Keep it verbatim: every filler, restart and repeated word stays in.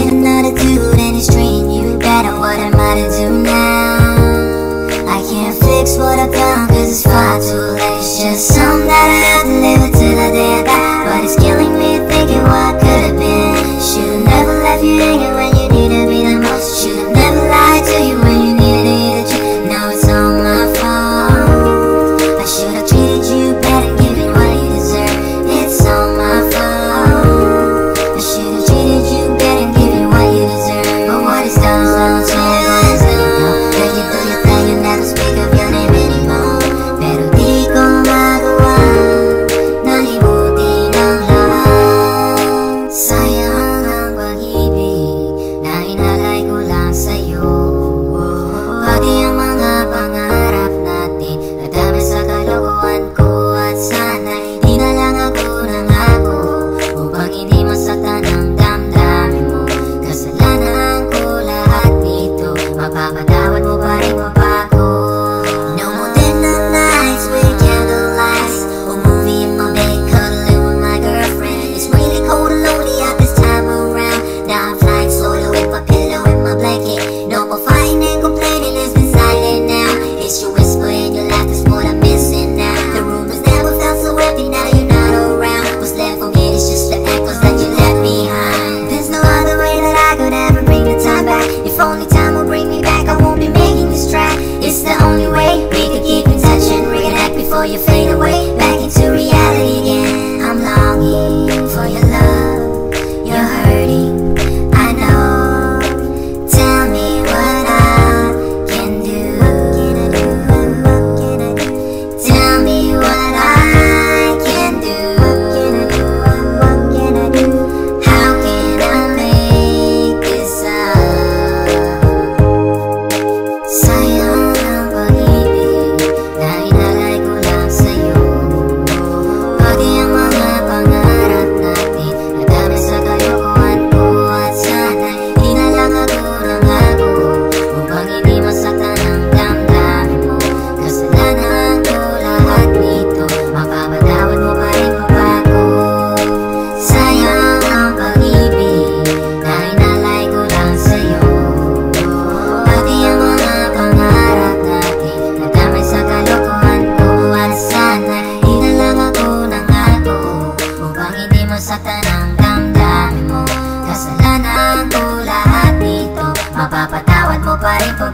Another dude and he's treating you better. What am I to do now? I can't fix what I've done, cause it's far too late. It's just something that I have to live with till the day I die. But it's killing me thinking what could have been. Should've never left you hanging when you needed me the most. Should've never lied to you when you needed to hear the truth. No, it's all my fault. I should've treated you better and given what you deserve. It's all my fault. I should've treated you better and given what you deserve. But what is done is done, so what is done is done. Girl, you do your thing and never speak of your name anymore. Pero di ko magawa na limutin ang lahat. Sayang ang pag-ibig na inalay ko lang sa'yo. Pati ang mga pangarap natin, nadamay sa kalokohan ko. At sana'y di na lang ako nangako, upang hindi masaktan ang damdamin mo. Kasalanan ko lahat nito, mapapatawad mo pa rin ba ako? No more dinner nights with candlelights, or movie in my bed, cuddling with my girlfriend. It's really cold and lonely at this time around. Now I'm flying solo with my pillow and my blanket. No more fighting and complaining, it's been silent now. It's your whisper and your laughter's what I'm missing now. The room has never felt so empty now you're not around. What's left for me is just the echoes that you left behind. There's no other way that I could ever bring the time back. If only time will bring me back, I won't be making this track. It's the only way we could keep in touch and reconnect before you fade away back into reality again. I'm longing for your love. You're hurting, I know. Tell me what I can do. Tell me what I can do. How can I make this up? Sayang ang pag-ibig na inalay ko lang sa'yo. Pati ang mga pangarap natin, nadamay sa kalokohan ko. At sana'y di na lang ako nangako, upang hindi masaktan ang damdamin mo. Kasalanan ko lahat nito, mapapatawad mo pa rin ba ako? Sayang ang pag-ibig na inalay ko lang sa'yo. Pati ang mga pangarap natin, nadamay sa kalokohan ko. At sana'y di na lang ako nangako, upang hindi masaktan ang damdamin mo. Kasalanan ko lahat nito, mapapatawad mo pa rin ba